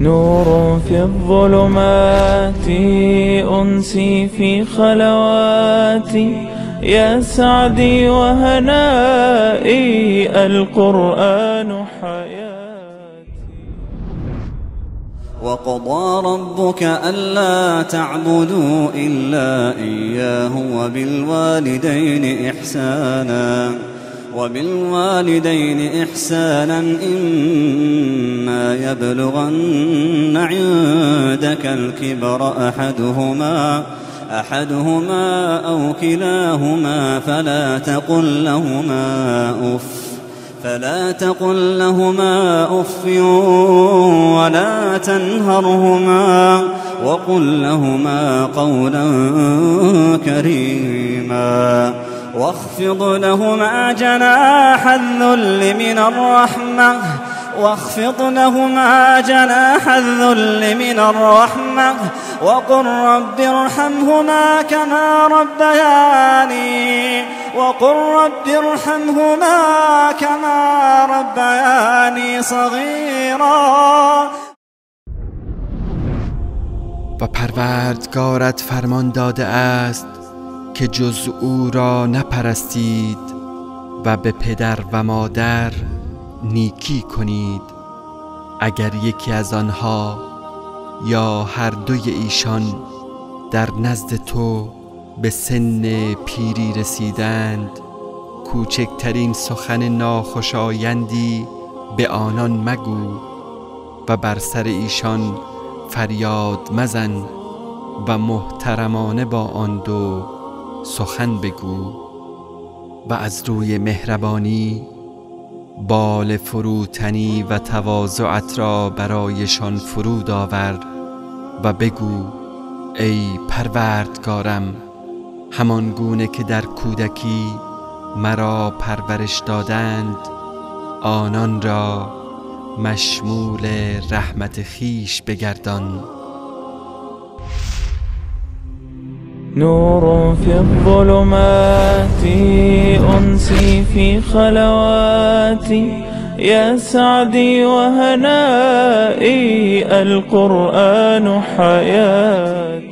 نور في الظلمات، أنسي في خلواتي، يا سعدي وهنائي، القرآن حياتي. وقضى ربك ألا تعبدوا إلا إياه وبالوالدين إحسانا إما يبلغن عندك الكبر أحدهما أو كلاهما فلا تقل لهما أف ولا تنهرهما وقل لهما قولا كريما. واخفض لهما جناح الذل من الرحمة وقل رب ارحمهما كما ربياني صغيرا. و پروردگارت فرمان داده است که جز او را نپرستید و به پدر و مادر نیکی کنید. اگر یکی از آنها یا هر دوی ایشان در نزد تو به سن پیری رسیدند، کوچکترین سخن ناخوشایندی به آنان مگو و بر سر ایشان فریاد مزن و محترمانه با آن دو سخن بگو و از روی مهربانی بال فروتنی و تواضعت را برایشان فرود آور و بگو ای پروردگارم، همان گونه که در کودکی مرا پرورش دادند، آنان را مشمول رحمت خویش بگردان. نور في الظلمات، أنسي في خلواتي، يا سعدي وهنائي، القرآن حياتي.